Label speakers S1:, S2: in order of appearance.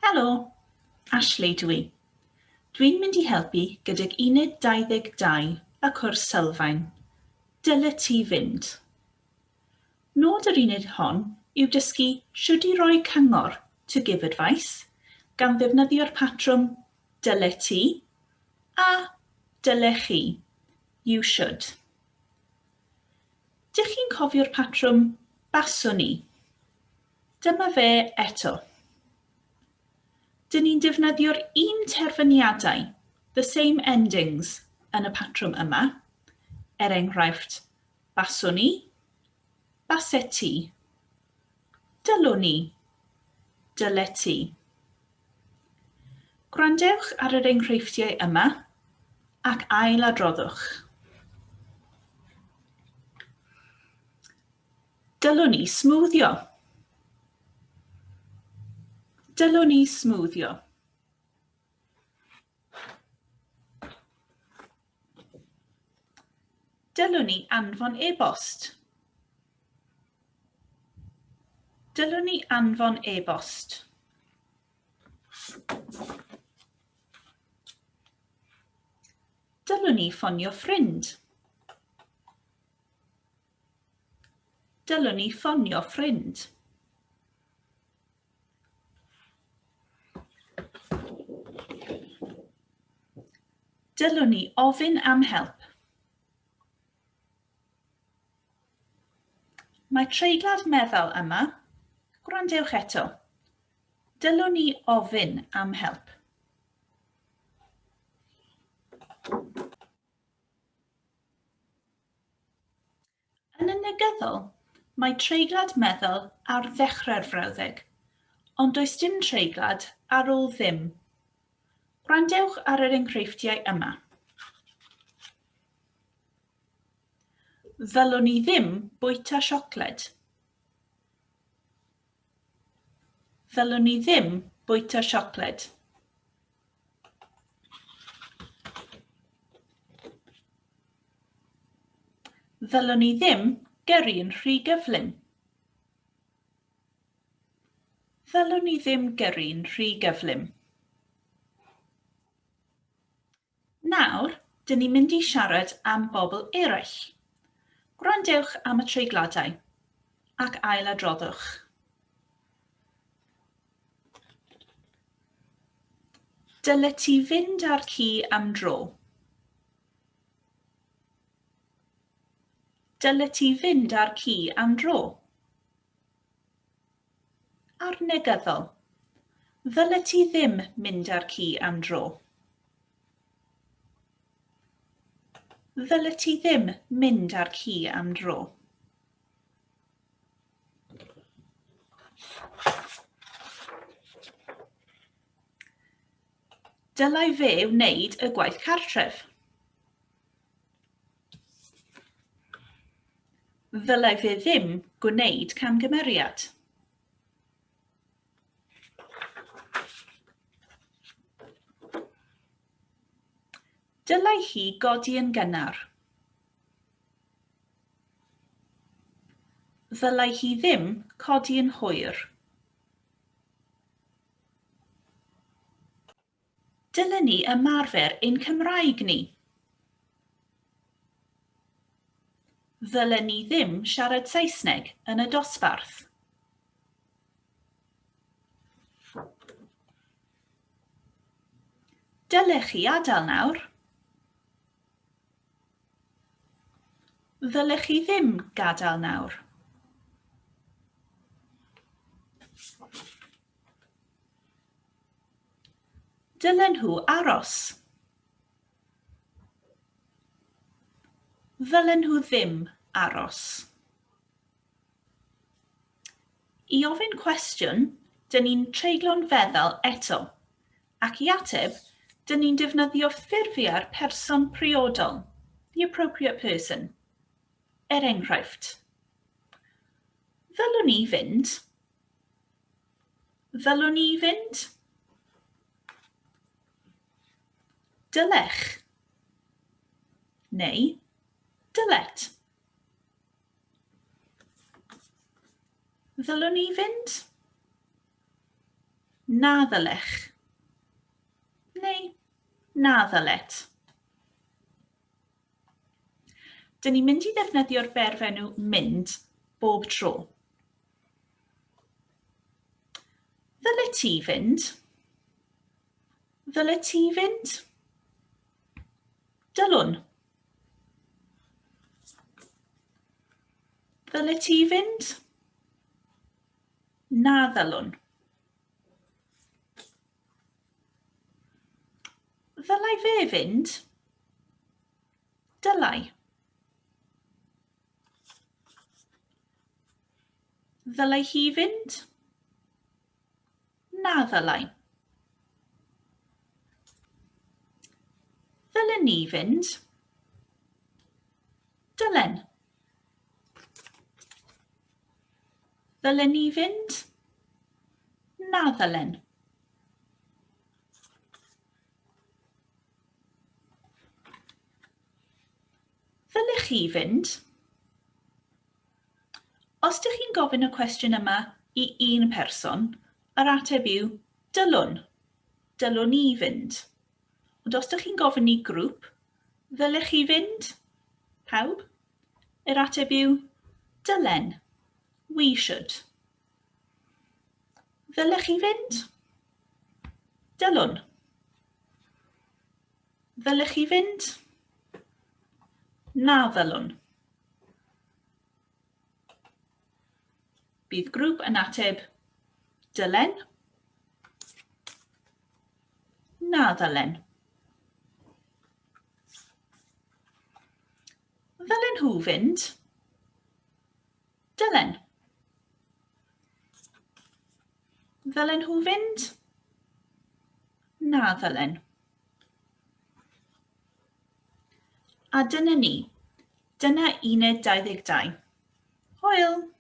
S1: Helo, Ashley dw i. Dwi'n mynd i helpu gydag Uned 22 y cwrs sylfaen, Dylet ti fynd? Nod yr uned hon yw dysgu shwd i roi cyngor, to give advice, gan ddefnyddio'r patrwm dylet ti a dylech chi, you should. Dych chi'n cofio'r patrwm baswn i? Dyma fe eto. Dyn ni'n defnyddio'r un terfyniadau, the same endings, yn y patrwm yma. Er enghraifft, baswn i, baset ti, dylwn i, dylet ti. Gwrandewch ar yr enghreifftiau yma ac ail-adroddwch. Dylwn i smwddio. Dylwn i smwddio. Dylwn i anfon e-bost. Dylwn i anfon e-bost. Dylwn i ffonio ffrind. Dylwn i ffonio ffrind. Dylwn i ofyn am help. Mae treiglad meddal yma. Gwrandewch eto. Dylwn i ofyn am help. Yn y negyddol, mae treiglad meddal ar ddechrau'r frawddeg, ond does dim treiglad ar ôl ddim. Gwrandewch ar yr enghreifftiau yma. Ddylwn i ddim bwyta siocled. Ddylwn i ddim bwyta siocled. Ddylwn i ddim gyrru'n rhy gyflym. Ddylwn i ddim gyrru'n rhy gyflym. Nawr, dyn ni'n mynd i siarad am bobl eraill. Gwrandewch am y treigladau ac ailadroddwch. Dylet ti fynd â'r ci am dro. Dylet ti fynd â'r ci am dro. A'r negyddol. Ddylet ti ddim mynd â'r ci am dro. Ddylet ti ddim mynd â'r ci am dro. Dylai fe wneud y gwaith cartref. Ddylai fe ddim gwneud camgymeriad. Dylai hi godi yn gynnar. Ddylai hi ddim codi yn hwyr. Dylen ni ymarfer ein Cymraeg ni. Ddylen ni ddim siarad Saesneg yn y dosbarth. Dylech chi adael nawr. Ddylech chi ddim gadael nawr. Dylen nhw aros. Ddylen nhw ddim aros. I ofyn cwestiwn, dyn ni'n treiglo'n feddal eto, ac i ateb, dyn ni'n defnyddio ffurfiau'r person priodol, the appropriate person. Er enghraifft, Ddylwn i fynd? Ddylwn i fynd? Dylech. Neu dylet. Ddylwn i fynd? Na ddylech. Neu na ddylet. Dyn ni'n mynd i ddefnyddio'r berfenw mynd bob tro. Ddylet ti fynd? Ddylet ti fynd? Dylwn. Ddylet ti fynd? Na ddylwn. Ddylai fe fynd? Dylai. Ddylai hi fynd? Na ddylai. Ddylen ni fynd? Dylen. Ddylen ni fynd? Na ddylen. Ddylech chi fynd? Os dych chi'n gofyn y cwestiwn yma i un person, yr ateb yw dylwn. Dylwn i fynd. Ond os dych chi'n gofyn i grŵp, ddylech chi fynd? Pawb? Yr ateb yw dylen. We should. Ddylech chi fynd? Dylwn. Ddylech chi fynd? Na ddylwn. Bydd grŵp yn ateb dylen. Na ddylen. Ddylen nhw fynd? Dylen. Ddylen nhw fynd? Na ddylen. A dyna ni. Dyna uned 22. Hwyl!